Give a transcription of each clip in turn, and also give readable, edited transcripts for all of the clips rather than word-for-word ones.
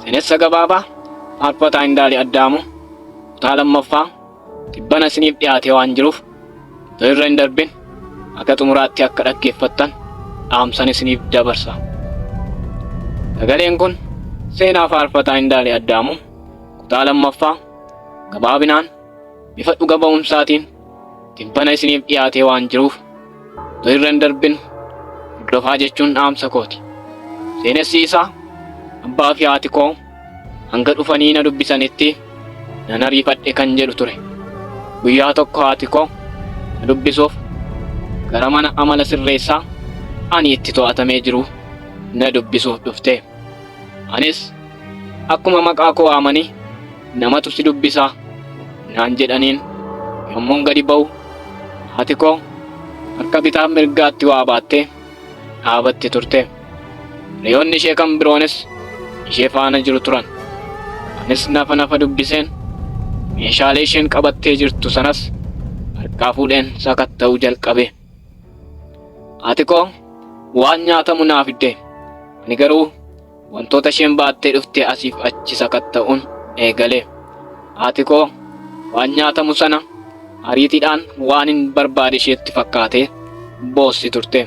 Seenessa gabaabaa Faarfataa Indaalee Addaamuu kutaa lammaffaa tibbana isiniif dhiyaatee waan jiruuf otoo irra hin darbin haga xumuraatti akka dhaggeeffattan dhaamsan isiniif dabarsa. Sagaleen kun seenaa Faarfataa Indaalee Addaamuu kutaa lammaffaa gabaabinaan bifa dhuga ba'umsaatiin tibbana isiniif dhiyaatee waan jiruuf otoo irra hin darbin hordofaa jechuun dhaamsa kooti. Seenessi isaa abbaa fi haati koo hanga dhufanii na dubbisanitti nan ariifadhe kan jedhu ture. Guyyaa tokko haati koo na dubbisuuf gara mana amala sirreessaa ani itti to'atamee jiru na dubbisuuf dhufte. Anis akkuma maqaa koo waamanii namatu si dubbisaa naan jedhaniin yommuun gadi ba'u haati koo harka bitaaf mirgaatti waa baattee dhaabatti turte. Hiriyoonni ishee kan biroonis ishee faana jiru turan. Anis nafa nafa dubbiseen meeshaalee isheen qabattee jirtu sanas harkaa fuudheen sakatta'uu jalqabe. Haati koo waan nyaatamu naa fidde. Ani garuu wantoota isheen baattee dhufte asiif achi sakatta'uun eegale. Haati koo waan nyaatamu sana ariitiidhaan waan hin barbaade isheetti fakkaatee boossi turte.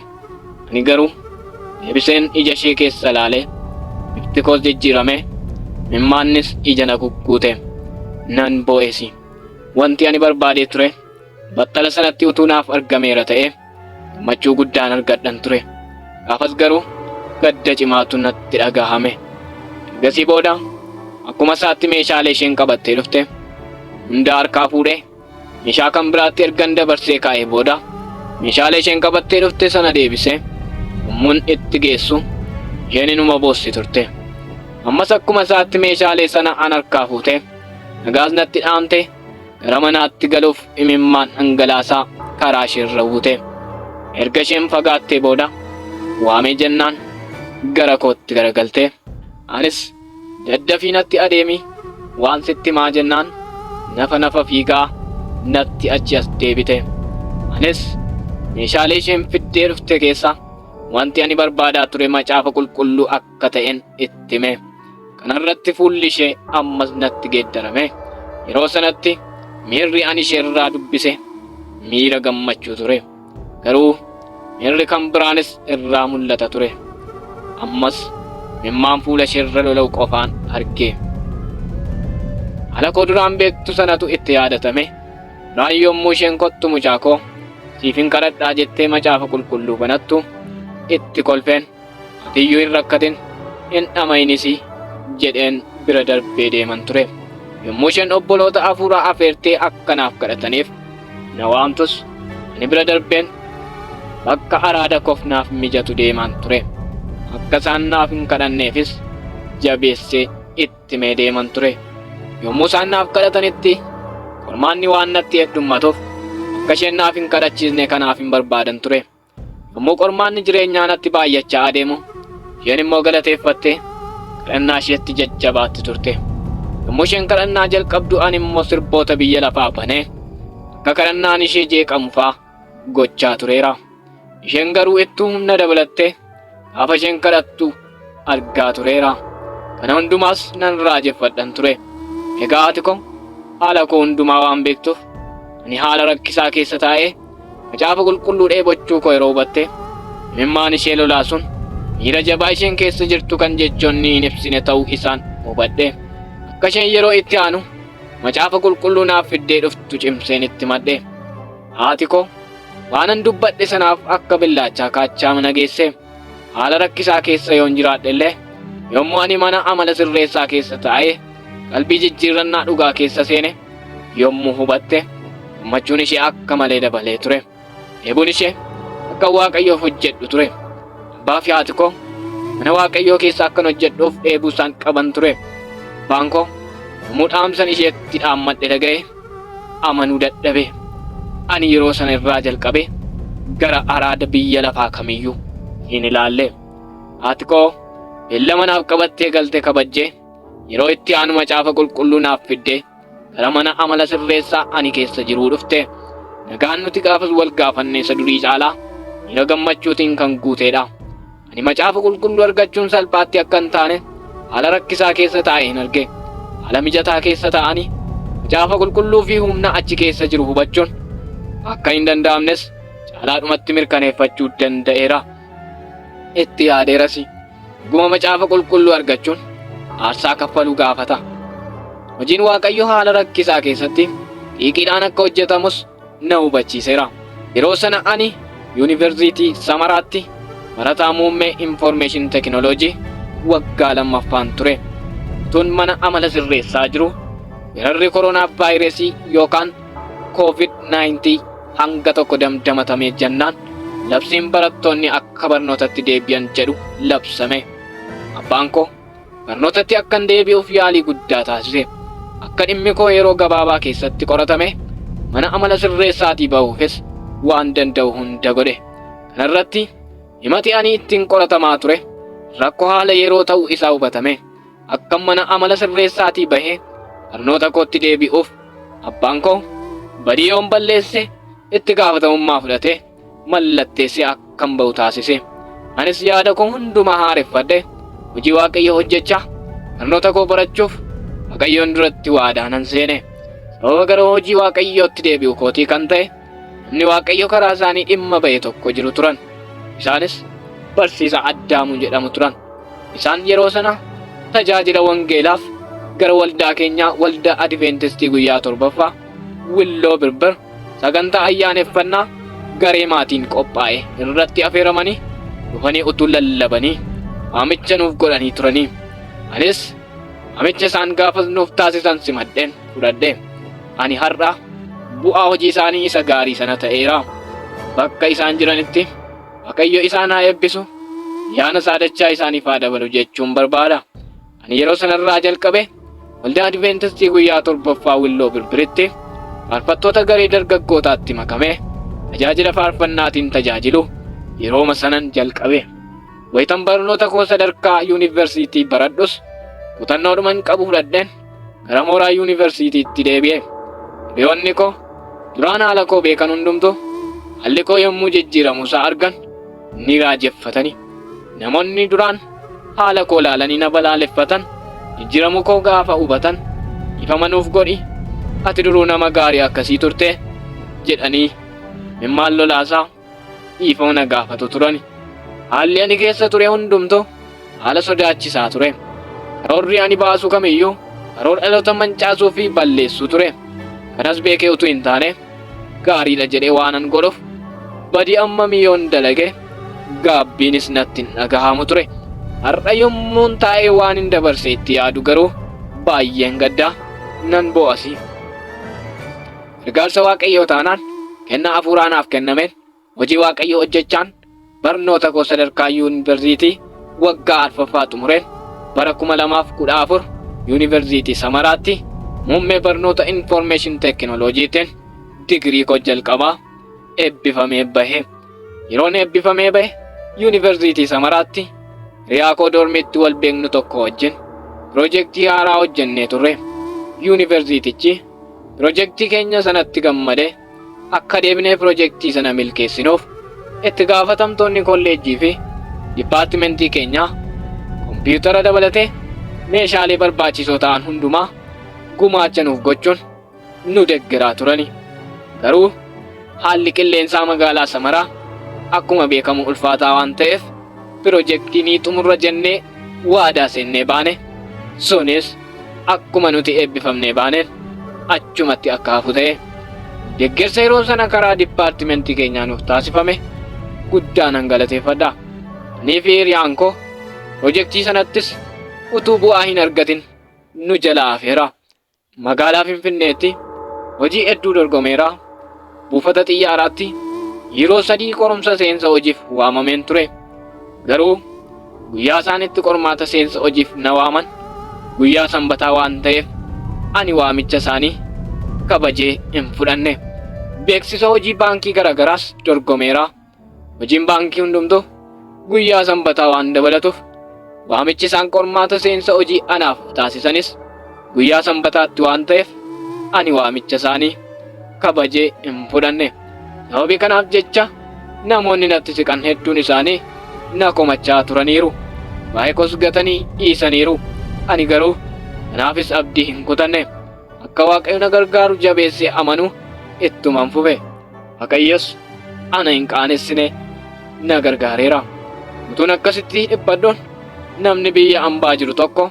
Ani garuu deebiseen ija ishee keessa ilaalee bifti koos jijjiirame imimmaannis ija na gugguute. Nan boo'esi. Wanti ani barbaadee ture battala sanatti utuu naaf argameera ta'ee gammachuu guddaan argadhan ture. Gaafas garuu gadda cimaatu natti dhagahame. Ergasii booda akkuma isaatti meeshaalee isheen qabattee dhufte hunda harkaa fuudhee meeshaa kan biraatti ergan dabarsee kaa'ee booda meeshaalee isheen qabattee dhufte sana deebisee yommuun itti geessu isheen inuma boossi turte. Ammas akkuma isaatti meeshaalee sana an harkaa fuutee nagaas natti dhaamte gara manaatti galuuf imimmaan dhangalaasaa karaa isheerra buute. Erga isheen fagaattee booda waamee jennaan gara kootti garagaltee anis daddafii natti adeemi waan sitti himaa jennaan nafa nafa fiigaa natti achi as deebite. Anis meeshaalee isheen fiddee dhufte keessa wanti ani barbaadaa ture macaafa qulqulluu akka ta'en itti hime. Kanarratti fuulli ishee ammas natti geeddarame. Yeroo sanatti miirri ani isheerraa dubbise miira gammachuu ture. Garuu miirri kan biraanis irraa mul'ata ture. Ammas imimmaan fuula isheerra lola'u qofaan arge. Haala koo duraan beektu sanatu itti yaadatame. Duraan yommuu isheen kottu mucaa koo siifin kadhadhaa jettee macaafa qulqulluu banattu itti kolfeen atiyyuu hin rakkatin hin dhama'inis jedheen bira darbee deeman ture. Yommuu isheen obboloota hafuuraa afeertee akka naaf kadhataniif na waamtus ani bira darbeen bakka araada koof naaf mijatu deemaan ture. Akka isaan naaf hin kadhanneefis jabeessee itti himee deeman ture. Yommuu isaan naaf kadhatanitti qormaanni waan natti heddummatuuf akka isheen naaf hin kadhachiisne kanaaf hin barbaadan ture. Yommuu qormaanni jireenyaa natti baay'achaa adeemu, isheen immoo galateeffattee kadhannaa isheetti jajjabaatti turte. Yommuu isheen kadhannaa jalqabdu ani immoo sirboota biyya lafaa banee akka kadhannaan ishee jeeqamu fa'aa gochaa tureera. Isheen garuu ittuu humna dabalattee gaafa isheen kadhattu argaa tureera. Kana hundumaas nan raajeffadhan ture. Egaa haati koo haala koo hundumaa waan beektuuf ani haala rakkisaa keessa taa'ee Macaafa qulqulluu dheebochuu koo yeroo hubatte imimmaan ishee lolaasun miira jabaa isheen keessa jirtu kan jechoonni hin ibsine ta'uu isaan hubadhe. Akka isheen yeroo itti aanu macaafa qulqulluu naaf fiddee dhuftu cimseen itti madhe. Haati koo waanan dubbadhe sanaaf akka billaachaa kaachaa mana geesse. Haala rakkisaa keessa yoon jiraadhe illee yommuu ani mana amala sirreessaa keessa taa'ee qalbii jijjiirrannaa dhugaa keessa seene yommuu hubatte gammachuun ishee akka malee dabalee ture. Dheebuun ishee akka Waaqayyoof hojjedhu ture. Abbaa fi haati koo mana Waaqayyoo keessa akkan hojjedhuuf dheebuu isaan qaban ture. Abbaan koo yommuu dhaamsan isheetti dhaammadhe dhaga'e amanuu dadhabe. Ani yeroo sana irraa jalqabe gara araada biyya lafaa kamiyyuu hin ilaalle. Haati koo beellama naaf qabattee galte kabajjee yeroo itti aanu macaafa qulqulluu naaf fiddee gara mana amala sirreessaa ani keessa jiruu dhufte. Nagaan nuti gaafas wal gaafanne isa durii caalaa miira gammachuutiin kan guuteedha. Ani macaafa qulqulluu argachuun salphaatti akka hin taane haala rakkisaa keessa taa'ee hin arge. Haala mijataa keessa taa'anii Macaafa Qulqulluu fi humna achi keessa jiru hubachuun akka hin danda'amnes caalaadhumatti mirkaneeffachuu danda'eera. Itti yaadeeras. Dhuguma Macaafa Qulqulluu argachuun aarsaa kaffaluu gaafata. Hojiin Waaqayyo haala rakkisaa keessatti xiiqiidhaan akka hojjetamus na hubachiiseera. Yeroo sana ani Yuunivarsiitii Samaraatti barataa muummee Infoormeeshin Tekinooloojii waggaa lammaffaan ture. Utuun mana amala sirreessaa jiru weerarri koronaa vaayirasii yookaan COVID-19 hanga tokko damdamatamee jennaan labsiin barattoonni akka barnootatti deebi'an jedhu labsame. Abbaan koo barnootatti akkan deebi'uuf yaalii guddaa taasise. Akka dhimmi koo yeroo gabaabaa keessatti qoratame mana amala sirreessaatii bahuufis waan danda'u hunda godhe. Kana irratti himati ani ittiin qoratamaa ture rakkoo haala yeroo ta'uu isaa hubatame. Akkan mana amala sirreessaatii bahee barnoota kootti deebi'uuf abbaan koo badii yoon balleesse itti gaafatamummaa fudhatee mallatteessee akkan ba'u taasise. Anis yaada koo hundumaa haareffadhe hojii Waaqayyoo hojjechaa barnoota koo barachuuf Waaqayyoon duratti waadaa nan seene. Sababa gara hojii Waaqayyootti deebi'u kootii kan ta'e namni Waaqayyo karaa isaanii dhimma ba'e tokko jiru turan. Isaanis barsiisaa Addaamuu jedhamu turan. Isaan yeroo sana tajaajila wangeelaaf gara waldaa keenyaa waldaa Adiveentistii guyyaa torbaffaa Willoo Birbir sagantaa ayyaaneffannaa garee maatiin qophaa'e irratti afeeramanii dhufanii utuu lallabanii waamicha nuuf godhanii turanii. Anis waamicha isaan gaafas nuuf taasisan simadheen fudhadhe. Ani har'a bu'aa hojii isaanii isa gaarii sana ta'eera. Bakka isaan jiranitti Waaqayyo isaan haa eebbisu, ayyaana isaa dachaa isaaniif haa dabalu jechuun barbaada. Ani yeroo sanarraa jalqabe waldaa Adiveentistii guyyaa torbaffaa Willoo Birbiritti faarfattoota garee dargaggootaatti makamee tajaajila faarfannaatiin tajaajilu yerooma sanan jalqabe. Wayitan barnoota koo sadarkaa yuunivarsiitii baradhus kutannoodhuman qabu fudhadheen gara mooraa yuunivarsiitiitti deebi'e. Hiriyoonni koo duraan haala koo beekan hundumtuu haalli koo yommuu jijjiiramu isaa argan ni raajeffatani. Namoonni duraan haala koo laalanii na balaaleffatan jijjiiramuu koo gaafa hubatan dhiifama nuuf godhi ati duruu nama gaarii akkasii turte jedhanii imimmaan lolaasaa dhiifama na gaafatu turani. Haalli ani keessa ture hundumtuu haala sodaachisaa ture. Karoorri ani baasu kamiyyuu karoora dhaloota mancaasuu fi balleessuu ture. Kanas beekee utuu hin taane gaariidha jedhee waanan godhuuf badii ammamii yoon dalage gaabbiinis natti hin dhagahamu ture. Har'a yommuun taa'ee waan hin dabarse itti yaadu garuu baay'een gaddaa nan boo'asi. Gargaarsa Waaqayyoo taanaan kennaa hafuuraa naaf kennameen hojii Waaqayyoo hojjechaan barnoota koo sadarkaa yuunivarsiitii waggaa arfaffaa xumureen bara 2014 yuunivarsiitii Samaraatti muummee barnoota Infoormeeshin Teekinooloojiitiin digirii koo jalqabaa eebbifamee bahe. Yeroon eebbifamee bahe yuunivarsiitii Samaraatti hiriyaa koo doormiitti wal beeknu tokko wajjin piroojeektii haaraa hojjennee turre. Yuunivarsiitichi piroojeektii keenya sanatti gammadee akka deebinee piroojeektii sana milkeessinuuf itti gaafatamtoonni kolleejjii fi dipaartimentii keenyaa kompiitara dabalatee meeshaalee barbaachisoo ta'an hundumaa gumaacha nuuf gochuun nu deggeraa turani. Garuu haalli qilleensaa magaalaa Samaraa akkuma beekamu ulfaataa waan ta'eef piroojeektii ni xumurra jennee waadaa seennee baane. Sunis akkuma nuti eebbifamnee baaneen achumatti akka hafu ta'e. Deggersa yeroo sana karaa dipaartimentii keenyaa nuuf taasifame guddaa nan galateeffadha. Anii fi hiriyaan koo piroojeektii sanattis utuu bu'aa hin argatin nu jalaa hafeera. Magaalaa Finfinneetti hojii hedduu dorgomeera. Buufata xiyyaaraatti yeroo sadii qorumsa seensa hojiif waamameen ture. Garuu guyyaa isaan itti qormaata seensa hojiif na waaman guyyaa sanbataa waan ta'eef ani waamicha isaanii kabajee hin fudhanne. Beeksisa hojii baankii garaagaraas dorgomeera. Hojiin baankii hundumtuu guyyaa sanbataa waan dabalatuuf waamichi isaan qormaata seensa hojii anaaf taasisanis guyyaa sanbataatti waan ta'eef ani waamicha isaanii kabajee hin fudhanne. Sababii kanaaf jecha namoonni natti siqan hedduun isaanii na komachaa turaniiru. Waa'ee koos gatanii dhiisaniiru. Ani garuu kanaafis abdii hin kutanne. Akka Waaqayyo na gargaaru jabeessee amanuu ittuman fufe. Waaqayyos ana hin qaanessine na gargaareera. Utuun akkasitti dhiphadhuun namni biyya ambaa jiru tokko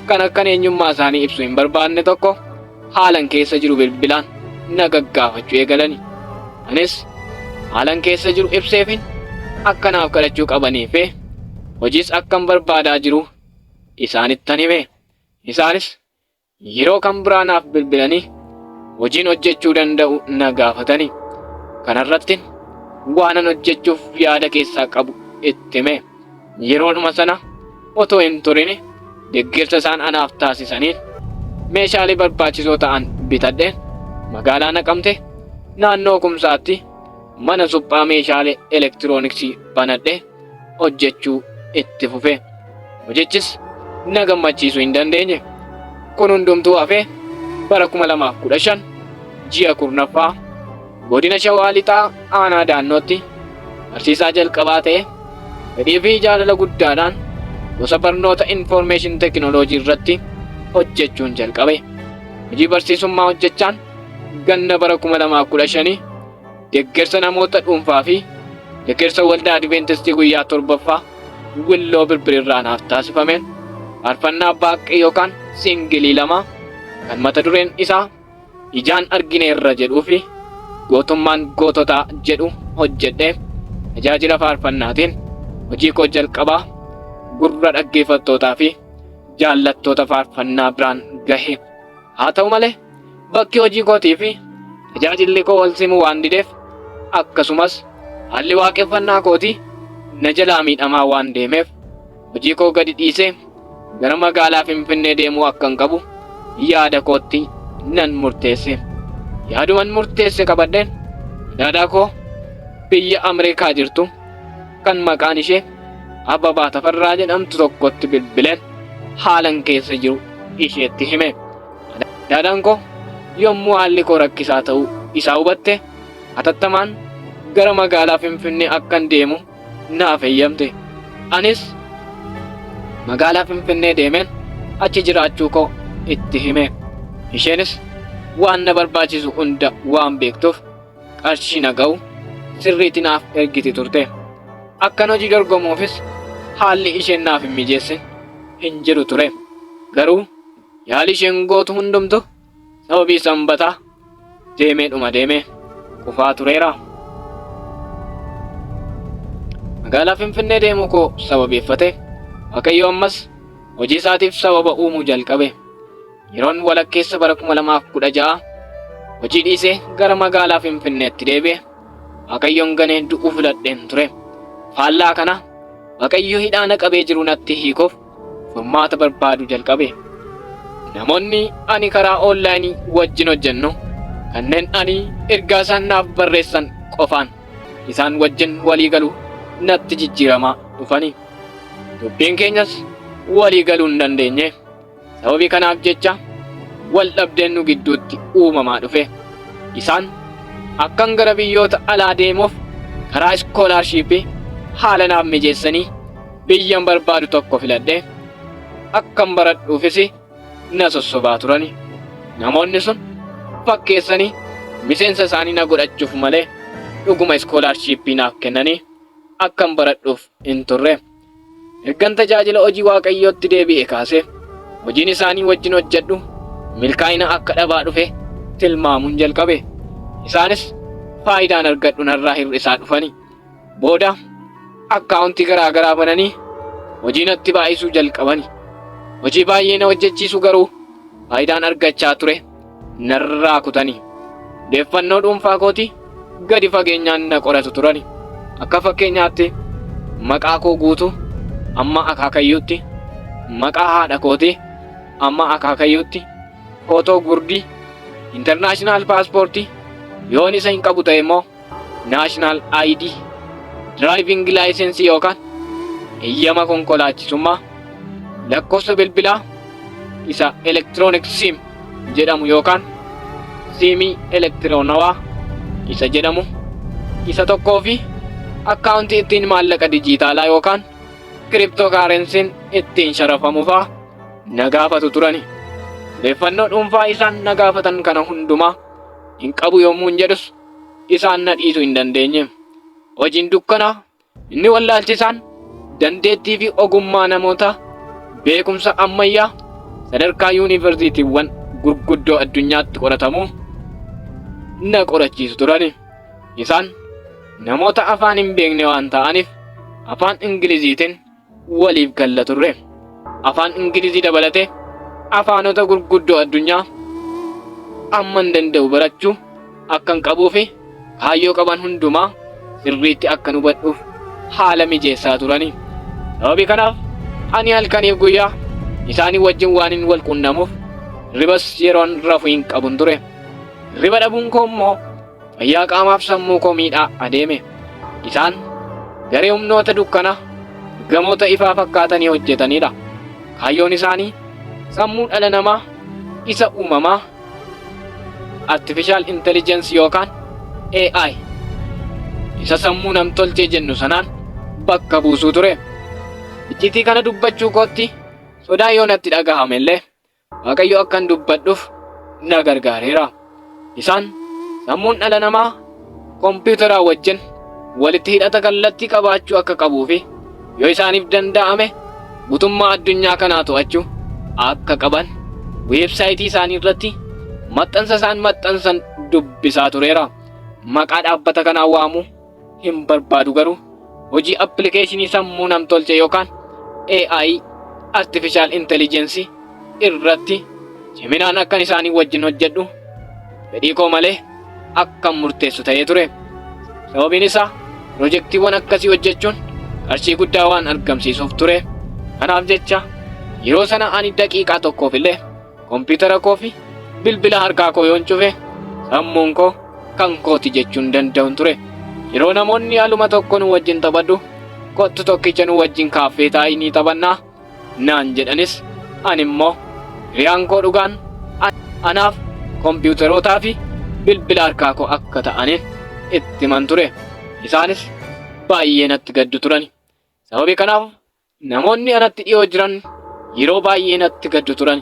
kan akkan eenyummaa isaanii ibsu hin barbaanne tokko haalan keessa jiru bilbilaan na gaggaafachuu eegalani. Anis haalan keessa jiru ibseefin akka naaf kadhachuu qabanii fi hojiis akkan barbaadaa jiru isaanittan hime. Isaanis yeroo kan biraa naaf bilbilanii hojiin hojjechuu danda'u na gaafatani. Kanarratti waanan hojjechuuf yaada keessaa qabu itti hime. Yeroodhuma sana otoo hin turin deggersa isaan anaaf taasisaniin meeshaalee barbaachisoo ta'an bitadheen magaalaa Naqamte naannoo Kumsaatti mana suphaa meeshaalee elektirooniksii banadhee hojjechuu itti fufe. Hojichis na gammachiisuu hin dandeenye. Kun hundumtuu hafee bara 2015 ji'a 10ffaa godina Shawaa Lixaa aanaa Daannootti barsiisaa jalqabaa ta'ee fedhii fi jaalala guddaadhaan gosa barnoota Infoormeeshin Tekinooloojii irratti hojjechuun jalqabe. Hojii barsiisummaa hojjechaan ganna bara 2015 deggersa namoota dhuunfaa fi deggersa Waldaa Adiveentistii Guyyaa Torbaffaa Willoo Birbirirraa naaf taasifameen faarfannaa baaqqee yookaan siingilii lama kan mata dureen isaa Ijaan Argineerra jedhuu fi Gootummaan Goototaa jedhu hojjedhee tajaajila faarfannaatiin hojii koo jalqabaa gurra dhaggeeffattootaa fi jaallattoota faarfannaa biraan gahe. Haa ta'u malee bakki hojii kootii fi tajaajilli koo wal simuu waan dideef akkasumas haalli waaqeffannaa kootii na jalaa miidhamaa waan deemeef hojii koo gadi dhiisee gara magaalaa Finfinnee deemuu akkan qabu yaada kootti nan murteesse. Yaaduman murteesse qabadheen adaadaa koo biyya Ameerikaa jirtu kan maqaan ishee Ababaa Tafarraa jedhamtu tokkotti bilbileen haalan keessa jiru isheetti hime. Adaadaan koo yommuu haalli koo rakkisaa ta'uu isaa hubatte hatattamaan gara magaalaa Finfinnee akkan deemu naaf eeyyamte. Anis magaalaa Finfinnee deemeen achi jiraachuu koo itti hime. Isheenis waan na barbaachisu hunda waan beektuuf qarshii na ga'u sirriitti naaf ergiti turte. Akkan hojii dorgomuufis haalli isheen naaf hin mijeessin hin jiru ture. Garuu yaali isheen gootu hundumtu sababii sanbataa deemee dhuma deemee kufaa tureera. Magaalaa Finfinnee deemuu koo sababeeffate Waaqayyo ammas hojii isaatiif sababa uumuu jalqabe. Yeroon walakkeessa bara 2016 hojii dhiisee gara magaalaa Finfinneetti deebi'e Waaqayyoon ganee du'uu filadheen ture. Faallaa kana Waaqayyo hidhaa na qabee jiru natti hiikuuf furmaata barbaaduu jalqabe. Namoonni ani karaa oonlaayinii wajjin hojjennu kanneen ani ergaa isaan naaf barreessan qofaan isaan wajjin walii galu natti jijjiiramaa dhufani. Dubbiin keenyas walii galuu hin dandeenye. Sababii kanaaf jecha wal dhabdeen nu gidduutti uumamaa dhufe. Isaan akkan gara biyyoota alaa deemuuf karaa iskoolaarshiippii haala naaf mijeessanii biyyan barbaadu tokko filadhee akkan baradhuufis na sossobaa turani. Namoonni sun fakkeessanii miseensa isaanii na godhachuuf malee dhuguma iskoolaarshiippii naaf kennanii akkan baradhuuf hin turre. Ergan tajaajila hojii Waaqayyootti deebi'e kaasee hojiin isaanii wajjin hojjedhu milkaa'ina akka dhabaa dhufe tilmaamuun jalqabe. Isaanis faayidaan argadhu narraa hir'isaa dhufani. Booda akkaawuntii garaa garaa bananii hojii natti baay'isuu jalqabani. Hojii baay'ee na hojjechiisu garuu faayidaan argachaa ture narraa kutani. Odeeffannoo dhuunfaa kootii gadi fageenyaan na qoratu turani. Akka fakkeenyaatti maqaa koo guutuu amma akaakayyuutti, maqaa haadha kootii amma akaakayyuutti, footoo gurdii, intarnaashinaal paaspoortii yoon isa hin qabu ta'e immoo naashinaal ID, diraayiviingi laayisensii yookaan eeyyama konkolaachisummaa, lakkoofsa bilbilaa isa elektiroonik siim jedhamu yookaan siimii elektiroonawaa isa jedhamu isa tokkoo fi akkaawuntii ittiin maallaqa dijiitaalaa yookaan kiriptoo kaarensiin ittiin sharafamu fa'aa na gaafatu turani. Odeeffannoo dhuunfaa isaan na gaafatan kana hundumaa hin qabu yommuun jedhus isaan na dhiisuu hin dandeenye. Hojiin dukkanaa inni wallaalchisaan dandeettii fi ogummaa namootaa beekumsa ammayyaa sadarkaa yuunivarsiitiiwwan gurguddoo addunyaatti qoratamu na qorachiisu turani. Isaan namoota afaan hin beekne waan ta'aniif afaan Ingiliziitiin waliif galla turre. Afaan Ingilizii dabalatee afaanota gurguddoo addunyaa amman danda'u barachuu akkan qabuu fi kaayyoo qaban hundumaa sirriitti akkan hubadhuuf haala mijeessaa turani. Sababii kanaaf ani halkaniif guyyaa isaanii wajjin waanin wal qunnamuuf hirribas yeroon rafu hin qabun ture. Hirriba dhabuun koo immoo fayyaa qaamaaf sammuu koo miidhaa adeeme. Isaan garee humnoota dukkanaa ergamoota ifaa fakkaatanii hojjetanidha. Kaayyoon isaanii sammuu dhala namaa isa uumamaa Artificial Intelligence yookaan AI isa sammuu namtolchee jennu sanaan bakka buusuu ture. Iccitii kana dubbachuu kootti sodaa yoo natti dhagahame illee Waaqayyo akkan dubbadhuuf na gargaareera. Isaan sammuun dhala namaa kompiitaraa wajjin walitti hidhata kallattii qabaachuu akka qabuu fi yoo isaaniif danda'ame guutummaa addunyaa kanaa to'achuu akka qaban weebsaayitii isaanii irratti maxxansa isaan maxxansan dubbisaa tureera. Maqaa dhaabbata kanaa waamuu hin barbaadu garuu hojii appilikeeshinii sammuu namtolchee yookaan AI Artificial Intelligence irratti ciminaan akkan isaanii wajjin hojjedhu fedhii koo malee akkan murteessu ta'ee ture. Sababiin isaa pirojektiiwwan akkasii hojjechuun qarshii guddaa waan argamsiisuuf ture. Kanaaf jecha yeroo sana ani daqiiqaa tokkoof illee Kompiitara koo fi bilbila harkaa koo yoon cufe sammuun koo kan kooti jechuun danda'un ture. Yeroo namoonni aluma tokko nu wajjin taphadhu kottu tokkicha nu wajjin kaaffee taa'ii ni taphannaa naan jedhanis ani immoo hiriyaan koo dhugaan anaaf kompiitarootaa fi bilbila harkaa koo akka ta'aniin itti himan ture. Isaanis baay'ee natti gaddu turani. Sababii kanaaf Namoonni anatti dhiyoo jiran yeroo baay'ee natti gaddu turan.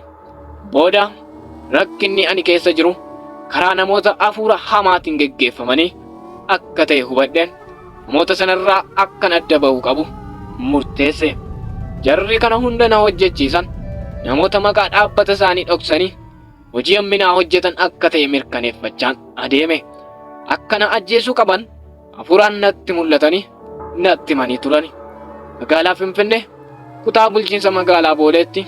Booda rakkinni ani keessa jiru karaa namoota hafuura hamaatiin geggeeffamanii akka ta'e hubadheen namoota sanarraa akkan adda ba'uu qabu murteesse. Jarri kana hunda na hojjechiisan namoota maqaa dhaabbata isaanii dhoksanii hojii hamminaa hojjetan akka ta'e mirkaneeffachaan adeeme. Akka na ajjeesuu qaban hafuuraan natti mul'atanii natti himanii turani. Magaalaa Finfinnee kutaa bulchiinsa magaalaa Booleetti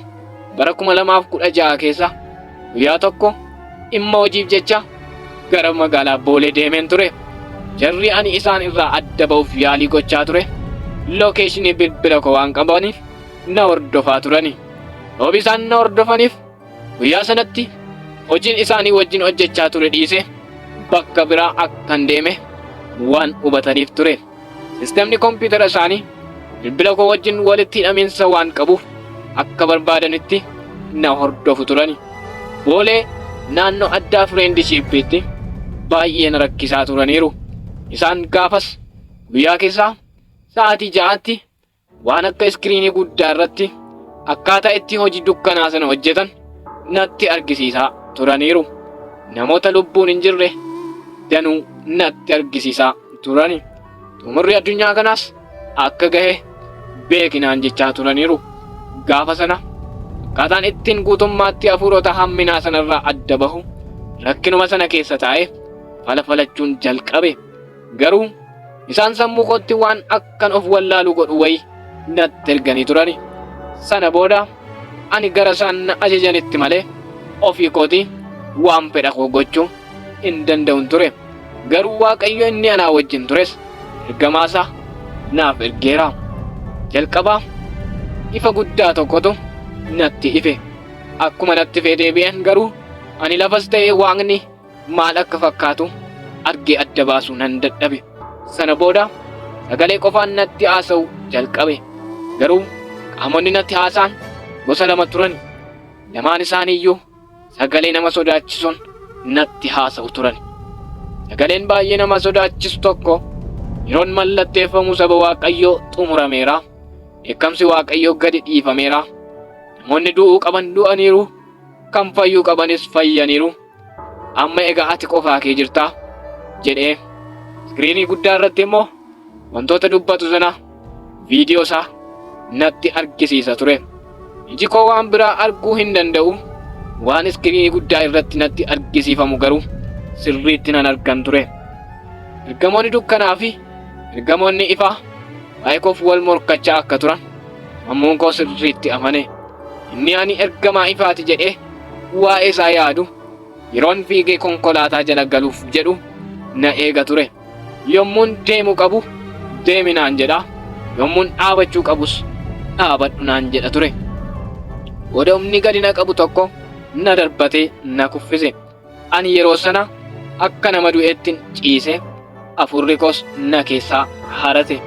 bara 2016 keessa guyyaa tokko dhimma hojiif jecha gara magaalaa Boolee deemeen ture. Jarri ani isaan irraa adda ba'uuf yaalii gochaa ture lookeeshinii bilbila koo waan qabaniif na hordofaa turani. Sababii isaan na hordofaniif Guyyaa sanatti hojiin isaanii wajjin hojjechaa ture dhiisee bakka biraa akkan deeme waan hubataniif ture. Sistemni kompiitara isaanii bilbila koo wajjin walitti hidhamiinsa waan qabuuf akka barbaadanitti na hordofu turani. Boolee naannoo addaa Fireendishiippiitti baay'ee na rakkisaa turaniiru. Isaan gaafas guyyaa keessaa sa'aatii 6tti Waan akka iskiriinii guddaa irratti akkaataa itti hojii dukkanaa sana hojjetan natti argisiisaa turaniiru. Namoota lubbuun hin jirre danuu natti argisiisaa turani. Xumurri addunyaa kanaas akka gahe beekinaan jechaa turaniiru. Gaafa sana akkaataan ittiin guutummaatti hafuurota hamminaa sanarraa adda bahu rakkinuma sana keessa taa'ee falafalachuun jalqabe. Garuu isaan sammuu kootti waan akkan of wallaalu godhu wayii natti erganii turani. Sana booda ani gara isaan na ajajanitti malee ofii kootii waan fedha koo gochuu hin danda'un ture. Garuu Waaqayyo inni anaa wajjin tures ergamaa isaa naaf ergeera. Jalqaba ifa guddaa tokkotu natti ife. Akkuma natti ifee deebi'een garuu ani lafas ta'e Waaqni maal akka fakkaatu argee adda baasuu nan dadhabe. Sana booda sagalee qofaan natti haasa'u jalqabe. Garuu qaamonni natti haasa'an gosa lama turan. Lamaan isaaniiyyuu sagalee nama sodaachisuun natti haasa'u turan. Sagaleen baay'ee nama sodaachisu tokko yeroon mallatteeffamuu saba Waaqayyoo xumurameera. Dheekkamsi Waaqayyoo gadi dhiifameera. Namoonni du'uu qaban du'aniiru, kan fayyuu qabanis fayyaniiru. Amma egaa ati qofaa kee jirta jedhee iskiriinii guddaa irratti immoo wantoota dubbatu sana viidiyoo isaa natti argisiisa ture. Iji koo waan biraa arguu hin danda'u. Waan iskiriinii guddaa irratti natti argisiifamu garuu sirriitti nan argan ture. Ergamoonni dukkanaa fi ergamoonni ifaa waa'ee koof wal morkachaa akka turan sammuun koo sirriitti amane. Inni ani ergamaa ifaati jedhee waa'ee isaa yaadu yeroon fiigee konkolaataa jala galuuf jedhu na eega ture. Yommuun deemu qabu deemi naan jedha. Yommuun dhaabachuu qabus dhaabadhu naan jedha ture. Booda humni gadi na qabu tokko na darbatee na kuffise. Ani yeroo sana akka nama du'eettin ciise, hafuurri koos na keessaa harate.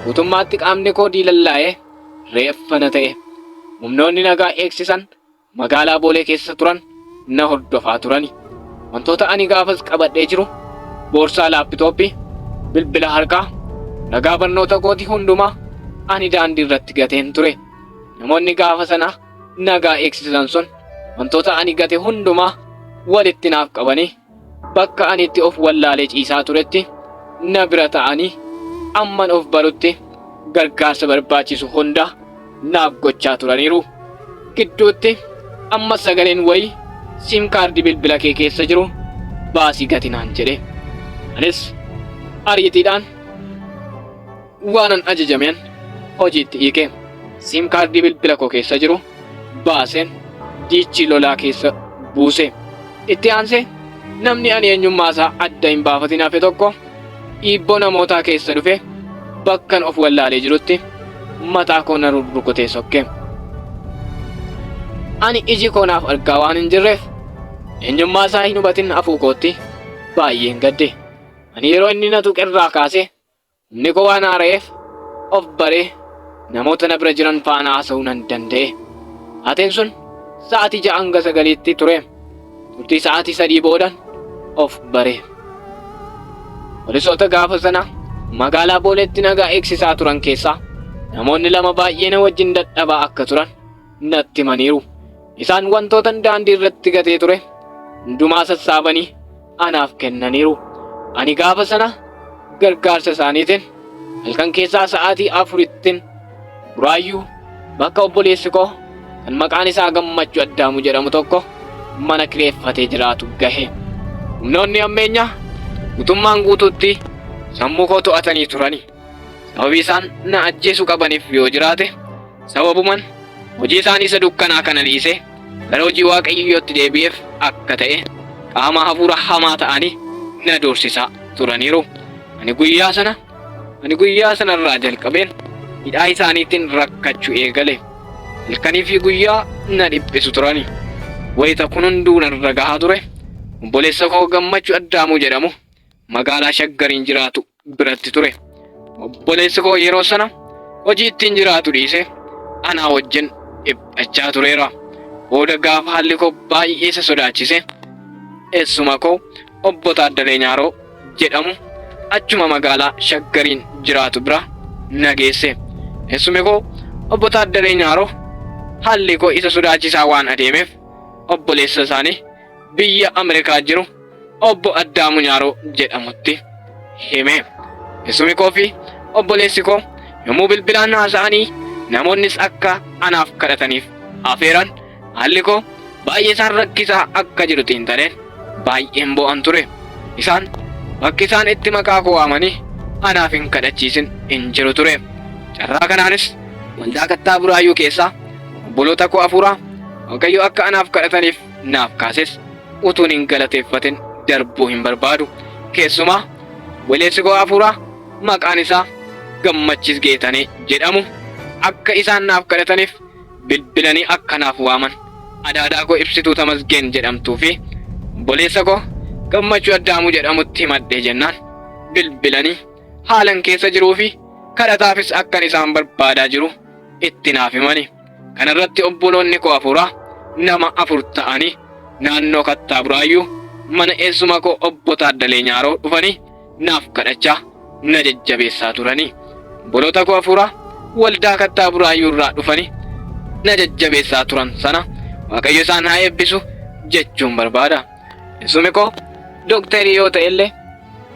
Guutummaatti qaamni koo diilallaa'ee reeffa na ta'e. Humnoonni nagaa eegsisan magaalaa Boolee keessa turan na hordofaa turani. Wantoota ani gaafas qabadhee jiru boorsaa laappitooppii, bilbila harkaa, ragaa barnoota kootii hundumaa ani daandii irratti gateen ture. Namoonni gaafa sana nagaa eegsisan sun wantoota ani gate hundumaa walitti naaf qabanii bakka ani itti of wallaalee ciisaa turetti na bira ta'anii amman of barutti gargaarsa barbaachisu hunda naaf gochaa turaniiru. Gidduutti ammas sagaleen wayii siim kaardii bilbila kee keessa jiru baasii gati naan jedhe. Anis ariitiidhaan waanan ajajameen hojiitti hiike. Siim kaardii bilbila koo keessa jiru baaseen diichii lolaa keessa buuse. Itti aansee namni ani eenyummaa isaa adda hin baafatin hafe tokko dhiibboo namootaa keessa dhufe bakkan of wallaalee jirutti mataa koo na rurrukutee sokke. Ani iji koo naaf argaa waan hin jirreef eenyummaa isaa hin hubatin hafuu kootti baay'een gadde. Ani yeroo inni na tuqerraa kaasee Humni koo waan haara'eef of baree namoota na bira jiran faana haasa'uu nan danda'e. Taateen sun sa'aatii 6 hanga 9tti ture. Turtii sa'aatii 3 boodan of bare. Poolisoota gaafa sana magaalaa Booleetti nagaa eegsisaa turan keessaa namoonni lama baay'ee na wajjin dadhabaa akka turan natti himaniiru. Isaan wantootan daandii irratti gatee ture hundumaa sassaabanii anaaf kennaniiru. Ani gaafa sana gargaarsa isaaniitiin halkan keessaa sa'aatii 4ttin Buraayyuu bakka obboleessi koo kan maqaan isaa Gammachuu Addaamuu jedhamu tokko mana kireeffatee jiraatu gahe. Humnoonni hammeenyaa guutummaan guutuutti sammuu koo to'atanii turani. Sababii isaan na ajjeesuu qabaniif yoo jiraate sababuman hojii isaanii isa dukkanaa kana dhiisee gara hojii Waaqayyootti deebi'eef akka ta'e qaama hafuura hamaa ta'anii na doorsisaa turaniiru. Ani guyyaa sana ani guyyaa sana irraa jalqabeen hidhaa isaaniitiin rakkachuu eegale. Halkanii fi guyyaa na dhiphisu turani. Wayita kun hunduu narra gahaa ture obboleessa koo Gammachuu Addaamuu jedhamu magaalaa Shaggariin jiraatu biratti ture. Obboleessi koo yeroo sana hojii ittiin jiraatu dhiisee anaa wajjin dhiphachaa tureera. Booda gaafa haalli koo baay'ee isa sodaachise eessuma koo obbo Taaddalee Nyaaroo jedhamu achuma magaalaa Shaggariin jiraatu bira na geesse. Eessumi koo obbo Taaddalee Nyaaroo haalli koo isa sodaachisaa waan adeemeef obboleessa isaanii biyya Ameerikaa jiru obbo Addaamuu Nyaaroo jedhamutti hime. Eessumi koo fi obboleessi koo yommuu bilbilaan haasa'anii namoonnis akka anaaf kadhataniif afeeran haalli koo baay'ee isaan rakkisaa akka jiru xiinxaleen baay'een boo'an ture. Isaan bakki isaan itti maqaa koo waamanii anaaf hin kadhachiisin hin jiru ture. Carraa kanaanis waldaa Kattaa Buraayyuu keessaa obboloota koo hafuuraa Waaqayyo akka anaaf kadhataniif naaf kaases utuun hin galateeffatin darbuu hin barbaadu. Keessumaa obboleessi koo hafuuraa maqaan isaa Gammachiis Geetanee jedhamu akka isaan naaf kadhataniif bilbilanii akka naaf waaman adaadaa koo Ibsituu Tamasgeen jedhamtuu fi obboleessa koo Gammachuu Addaamuu jedhamutti himadhee jennaan bilbilanii haalan keessa jiruu fi kadhataafis akkan isaan barbaadaa jiru itti naaf himani. Kana irratti obboloonni koo hafuuraa nama 4 ta'anii naannoo Kattaa Buraayyuu mana eessuma koo obbo Taaddalee Nyaaroo dhufanii naaf kadhachaa na jajjabeessaa turani. Obboloota koo hafuuraa waldaa Kattaa Buraayyuu irraa dhufanii na jajjabeessaa turan sana Waaqayyo isaan haa eebbisu jechuun barbaada. Eessumi koo dooktarii yoo ta'e illee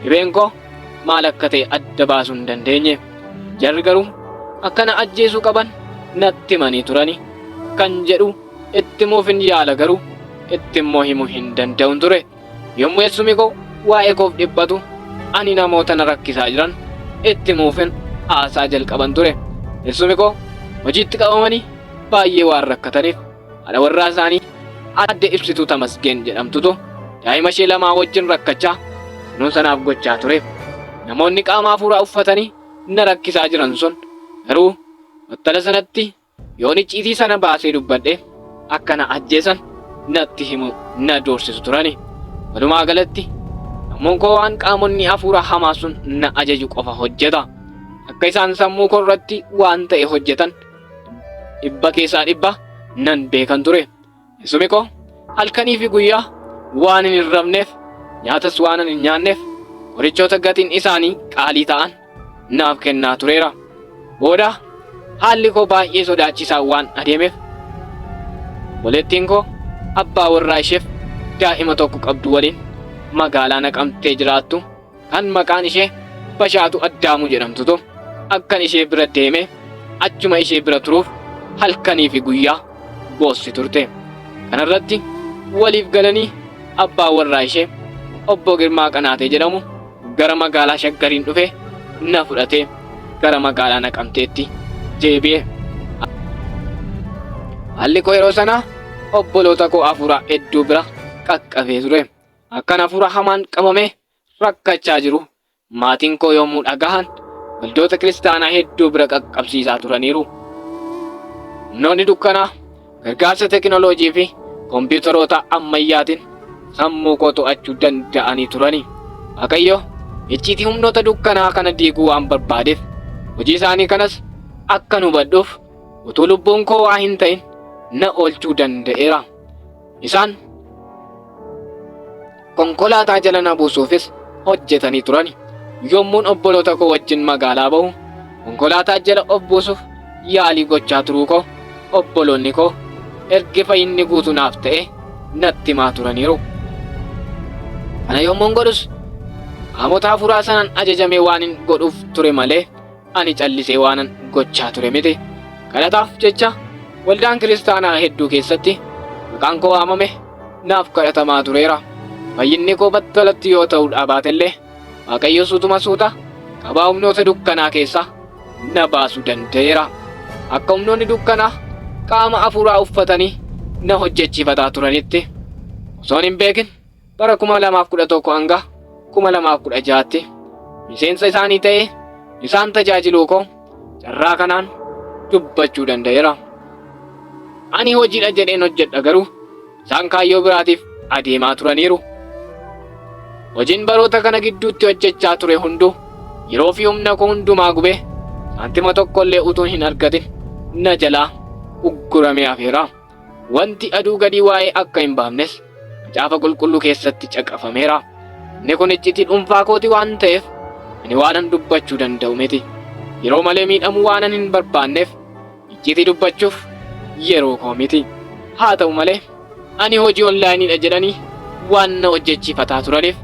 dhibeen koo maal akka ta'e adda baasuu hin dandeenye. Jarri garuu akka na ajjeesuu qaban natti himanii turani kan jedhu itti himuufin yaala garuu itti immoo himuu hin danda'un ture. Yommuu eessumi koo waa'ee koof dhiphatu ani namoota na rakkisaa jiran itti himuufin haasaa jalqaban ture. Eessumi koo hojiitti qabamanii baay'ee waan rakkataniif haadha warraa isaanii aadde Ibsituu Tamasgeen jedhamtutu daa'ima ishee lamaa wajjin rakkachaa kunuunsa naaf gochaa ture. Namoonni qaama hafuuraa uffatanii na rakkisaa jiran sun garuu battala sanatti yoon icciitii sana baasee dubbadhe akka na ajjeesan natti himu na doorsisu turani. Walumaa galatti sammuun koo waan qaamonni hafuura hamaa sun na ajaju qofa hojjeta. Akka isaan sammuu koo irratti waan ta'e hojjetan dhibba keessaa dhibba nan beekan ture. Eessumi koo halkanii fi guyyaa waan hin rafneef nyaatas waan hin nyaanneef qorichoota gatiin isaanii qaalii ta'an naaf kennaa tureera. Booda haalli koo baay'ee sodaachisaa waan adeemeef obboleettiin koo abbaa warraa isheef daa'ima tokko qabdu waliin magaalaa Naqamtee jiraattu kan maqaan ishee Bashaatu Addaamuu jedhamtutu akkan ishee bira deemee achuma ishee bira turuuf halkanii fi guyyaa boossi turte. Kanarratti waliif galanii abbaa warraa ishee obbo Girmaa Qanaatee jedhamu gara magaalaa Shaggariin dhufee na fudhatee gara magaalaa Naqamteetti deebi'e. Haalli koo yeroo sanaa obboloota koo hafuuraa hedduu bira qaqqabee ture. Akkan hafuura hamaan qabamee rakkachaa jiru maatiin koo yommuu dhagahan waldoota kiristaanaa hedduu bira qaqqabsiisaa turaniiru. Humnoonni dukkanaa gargaarsa tekinooloojii fi kompiitaroota ammayyaatiin sammuu koo to'achuu danda'anii turani. Waaqayyo icciitii humnoota dukkanaa kana diiguu waan barbaadeef hojii isaanii kanas akkan hubadhuuf utuu lubbuun koo waa hin ta'in na oolchuu danda'eera. Isaan konkolaataa jala na buusuufis hojjetanii turani. Yommuun obboloota koo wajjin magaalaa bahu konkolaataa jala of buusuuf yaalii gochaa turuu koo obboloonni koo ergi fayyinni guutuu naaf ta'e natti himaa turaniiru. Kana yommuun godhus qaamota hafuuraa sanaan ajajamee waanin godhuuf ture malee ani callisee waanan gochaa ture miti. Kadhataaf jecha waldaan kiristaanaa hedduu keessatti maqaan koo waamame naaf kadhatamaa tureera. Fayyinni koo battalatti yoo ta'uu dhabaatellee Waaqayyo suutuma suuta qabaa humnoota dukkanaa keessaa na baasuu danda'eera. Akka humnoonni dukkanaa qaama hafuuraa uffatanii na hojjechiifataa turanitti osoon hin beekin bara 2011 hanga 2016tti miseensa isaanii ta'ee isaan tajaajiluu koo carraa kanaan dubbachuu danda'eera. Ani hojiidha jedheen hojjedha garuu isaan kaayyoo biraatiif adeemaa turaniiru. Hojiin baroota kana gidduutti hojjechaa ture hunduu yeroo fi humna koo hundumaa gubee saantima tokko illee utuu hin argatin na jalaa ugguramee hafeera. Wanti aduu gadii waa'ee akka hin baafnes macaafa qulqulluu keessatti caqafameera. Inni kun iccitii dhuunfaa kooti waan ta'eef ani waanan dubbachuu danda'u miti. Yeroo malee miidhamuu waanan hin barbaanneef iccitii dubbachuuf yeroo koo miti. Haa ta'u malee ani hojii onlaayiniidha jedhanii waan na hojjechiifataa turaniif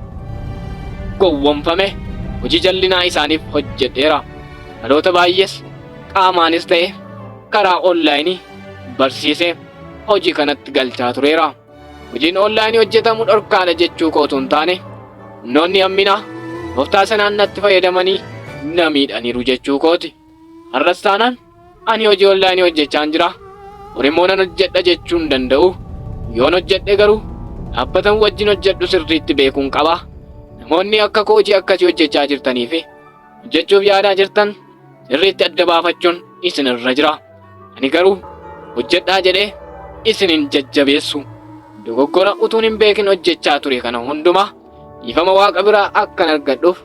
gowwomfame hojii jallinaa isaaniif hojjedheera. Dhaloota baay'ees qaamaanis ta'e karaa onlaayinii barsiisee hojii kanatti galchaa tureera. Hojiin onlaayinii hojjetamu dhorkaadha jechuu koo utuu hin taane humnoonni hamminaa tooftaa sanaan natti fayyadamanii na miidhaniiru jechuu kooti. Har'as taanaan ani hojii onlaayinii hojjechaan jira. Borimmoo nan hojjedha jechuu hin danda'u. Yoon hojjedhe garuu dhaabbatan wajjin hojjedhu sirriitti beekuun qaba. Namoonni akka koo hojii akkasii hojjechaa jirtanii fi hojjechuuf yaadaa jirtan sirriitti adda baafachuun isin irra jira. Ani garuu hojjedhaa jedhee isin hin jajjabeessu. Dogoggora utuun hin beekin hojjechaa ture kana hundumaa dhiifama Waaqa biraa akkan argadhuuf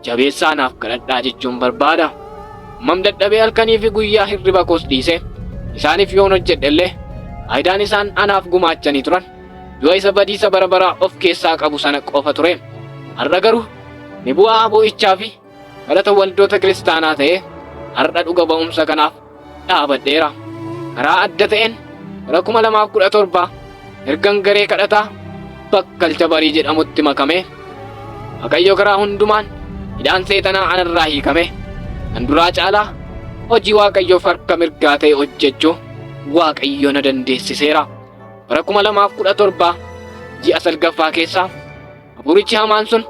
jabeessaa naaf kadhadhaa jechuun barbaada. Hammam dadhabee halkanii fi guyyaa hirriba koos dhiisee isaaniif yoon hojjedhe illee faayidaan isaan anaaf gumaachanii turan du'a isa badiisa bara baraa of keessaa qabu sana qofa ture. Har'a garuu ni bu'aa boo'ichaa fi kadhata waldoota kiristaanaa ta'ee har'a dhuga ba'umsa kanaaf dhaabadheera. Karaa adda ta'een bara 2017 ergan garee kadhataa Bakkalcha Barii jedhamutti makamee Waaqayyo karaa hundumaan hidhaan seexanaa anarraa hiikame kan duraa caalaa hojii Waaqayyoof harka mirgaa ta'e hojjechuu Waaqayyo na dandeessiseera. Bara 2017 ji'a salgaffaa keessa hafuurichi hamaan sun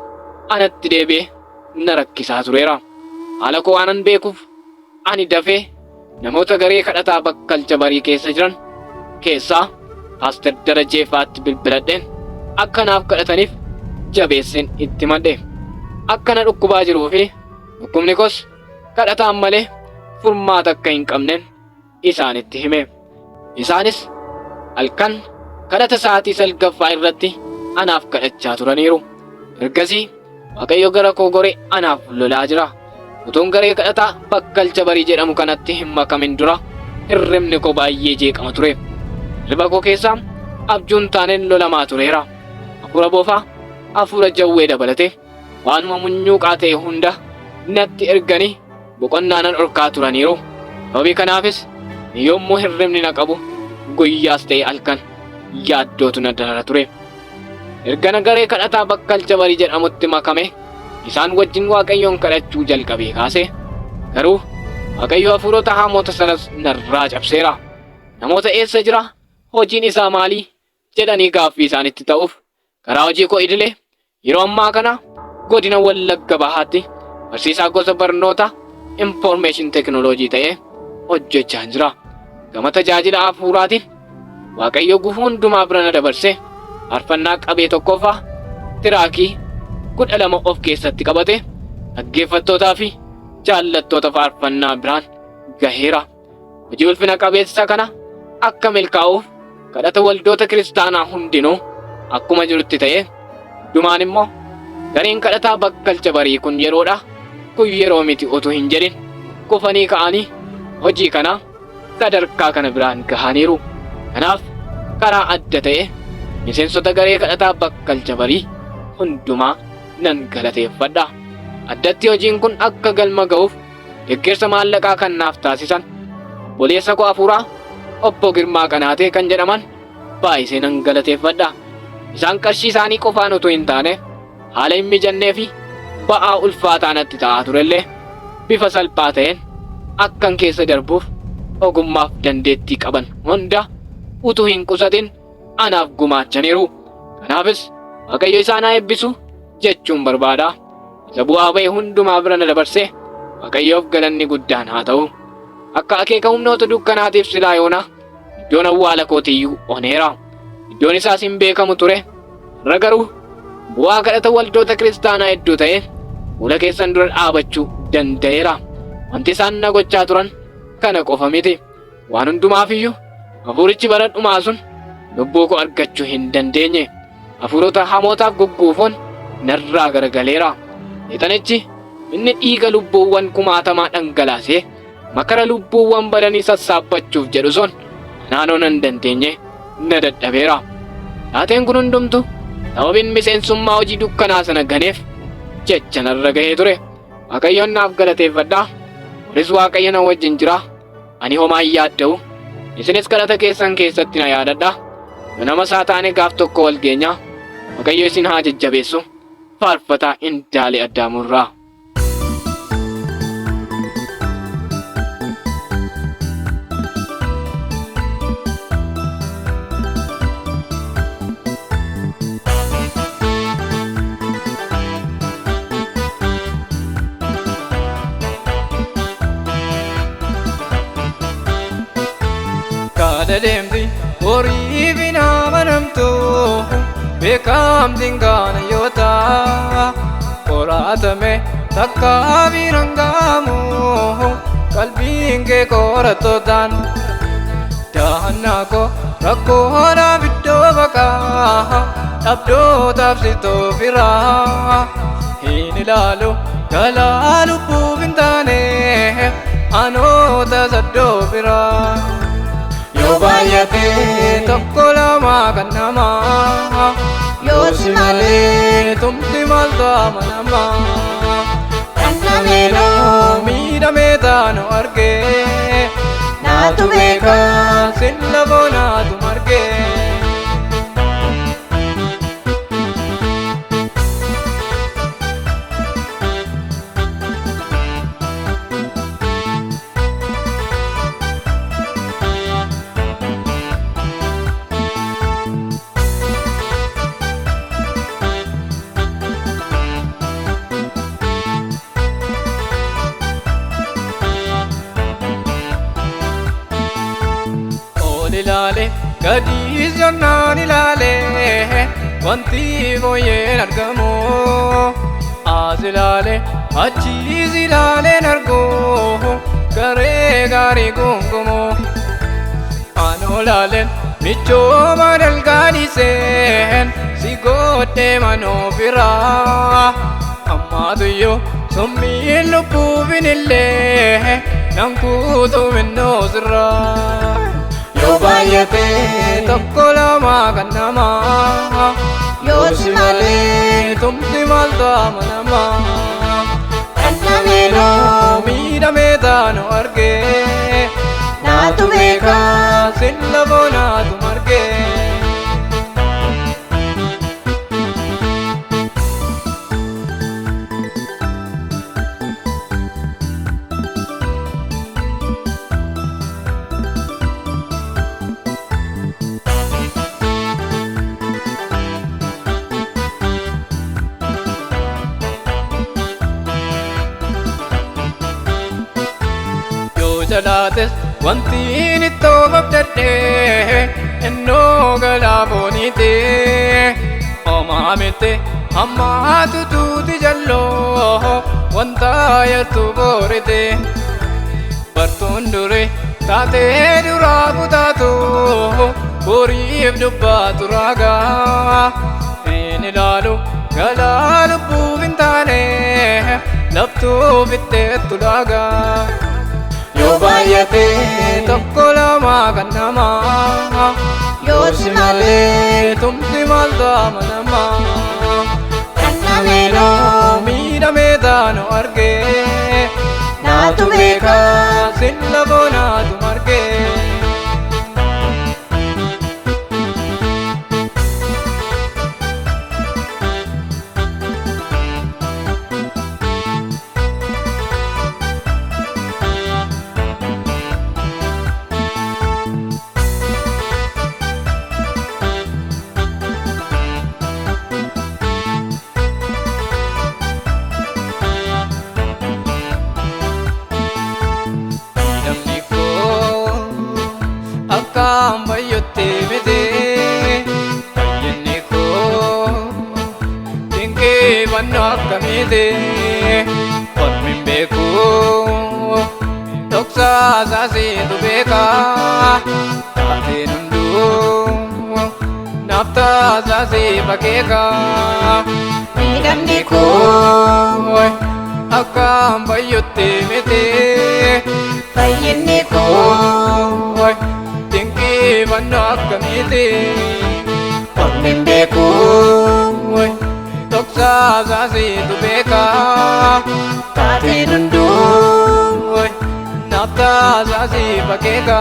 anatti deebi'ee na rakkisaa tureera. Haala koo waanan beekuuf ani dafee namoota garee kadhataa Bakkalcha Barii keessa jiran keessaa Paaster Darajee faatti bilbiladheen akka naaf kadhataniif jabeesseen itti himadhe. Akka na dhukkubaa jiruu fi dhukkubni koos kadhataan malee furmaata akka hin qabnen isaanitti hime. Isaanis halkan kadhata sa'aatii salgaffaa irratti anaaf kadhachaa turaniiru. Ergasii Waaqayyo gara koo goree anaaf lolaa jira. Utuun garee kadhataa Bakkalcha Barii jedhamu kanatti hin makamin dura hirribni koo baay'ee jeeqama ture. Hirriba koo keessaa abjuun taaneen lolamaa tureera. Hafuura boofaa, hafuura jawwee dabalatee waanuma munyuuqaa ta'e hunda natti erganii boqonnaa nan dhorkaa turaniiru. Sababii kanaafis ani yommuu hirribni na qabu guyyaas ta'e halkan yaaddootu na darara ture. Ergana garee kadhataa Bakkalcha Barii jedhamutti makame isaan wajjin Waaqayyoon kadhachuu jalqabee kaase garuu Waaqayyo hafuurota hamoota sanas narraa cabseera. Namoota eessa jira? Hojiin isaa maali? Jedhanii gaaffii isaanitti ta'uuf karaa hojii koo idilee yeroo ammaa kana godina Wallagga Bahaatti barsiisaa gosa barnoota Information Technology ta'ee hojjechaa jira. Gama tajaajila hafuuraatiin Waaqayyo gufuu hundumaa bira na dabarse faarfannaa qabee tokkoffaa tiraakii 12 of keessatti qabate dhaggeeffattootaa fi jaallattoota faarfannaa biraan gaheera. Hojii ulfina qabeessa kana akka milkaa'uuf kadhata waldoota kiristaanaa hundinuu akkuma jirutti ta'ee dhumaan immoo gareen kadhataa Bakkalcha Barii kun yeroodha kun yeroo miti utuu hin jedhin kufanii ka'anii hojii kana sadarkaa kana biraan gahaniiru. Kanaaf karaa adda ta'e miseensota garee kadhataa Bakkalcha Barii hundumaa nan galateeffadha. Addatti hojiin kun akka galma ga'uuf deggersa maallaqaa kan naaf taasisan obboleessa koo hafuuraa obbo Girmaa Qanaatee kan jedhaman baay'isee nan galateeffadha. Isaan qarshii isaanii qofaan utuu hin taane haala hin mijannee fi ba'aa ulfaataa natti ta'aa turellee bifa salphaa ta'een akkan keessa darbuuf ogummaaf dandeettii qaban hunda utuu hin qusatin anaaf gumaachaniiru. Kanaafis Waaqayyo isaan haa eebbisu jechuun barbaada. Isa bu'aa ba'e hundumaa bira na dabarsee Waaqayyoof galanni guddaan haa ta'u. Akka akeeka humnoota dukkanaatiif silaa yoona iddoon awwaala kootiiyyuu oneera. Iddoon isaas hin beekamu ture. Har'a garuu bu'aa kadhata waldoota kiristaanaa hedduu ta'e fuula keessan dura dhaabachuu danda'eera. Wanti isaan na gochaa turan kana qofa miti. Waan hundumaafiyyuu hafuurichi bara dhumaa sun lubbuu koo argachuu hin dandeenye. Hafuurota hamootaaf gugguufoon narraa garagaleera. Seexanichi inni dhiiga lubbuuwwan kumaatamaa dhangalaasee makara lubbuuwwan badanii sassaabbachuuf jedhu sun anaanoo nan dandeenye na dadhabeera. Taateen kun hundumtu sababiin miseensummaa hojii dukkanaa sana ganeef jecha narra gahee ture. Waaqayyoon naaf galateeffadha. Kunis Waaqayyo na wajjin jira. Ani homaa hin yaadda'u. Isinis kadhata keessan keessatti na yaadadha. Nu nama isaa taane gaaf tokko wal geenya. Waaqayyo isin haa jajjabeessu. Faarfataa Indaalee Addaamurraa. Kaada deemti horiif hin amanamtu beekamtiin gaana yoo ta'a qoraatame takka biraan ga'amu qalbiin kee qorattootaan dahannaa koo rakkoodhaaf iddoo baqaa dhabdootaaf sitoo firaa hin ilaalu galaa lubbuuf hin taane anoota saddoo biraa yoo baay'ate tokko lama kan namaa yoo si malee tumti maaltu amanamaa dhandhamee miidhamee taanu argee. Naatu beekaa silla boonaatu margee. Ol ilaale gadiis jonnaan ilaale wanti fooyyeen argamu. As ilaale achiis ilaaleen argu garee gaarii gungumu. Anoo laaleen michooma dalgaadhiseen si godhee manoo biraa. Ammaatuyyuu summiin lubbuufin illee nan kuutuu minnoo sirraa. Yoo baay'ate tokko lama kan namaa. Yoo si malee tumsi maal ta'a namaa. Dhandhameenoo Miidhamee taanu argee. Naatu beekaa Silla boonaatu margee. Yoo jalaates wanti ittoo babdadhee innoo galaa booniite. Homaa miti hammaatu tuuti jalloo wanta yartuu boorite. Bartuun dure taatee duraa kutaatu boriif dubbaatu raagaa. Hin ilaalu galaa lubbuuf hin taane laftuu fitteettu laagaa. Yoo baay'ate tokko lama kan namaa. Yoo si malee tumsi maal ta'a namaa. Dhandhameenoo Miidhamee taanu argee. Naatu beekaa Silla boonaatu margee. Namni koo akkaan bayyootti miti. Fayyinni koo dinqeeffannoo akkamiiti. Ormi hin beeku dhoksaa isaasiitu beeka. Taateen hunduu naaf taasaasiif akeeka. Miidhamni koo Akkaan bayyootti miti. Fayyinni koo Dinqeeffannoo akkamiiti. Ormi hin beeku Dhoksaa isaasiitu beeka. Taateen hunduu Naaf taasaasiif akeeka.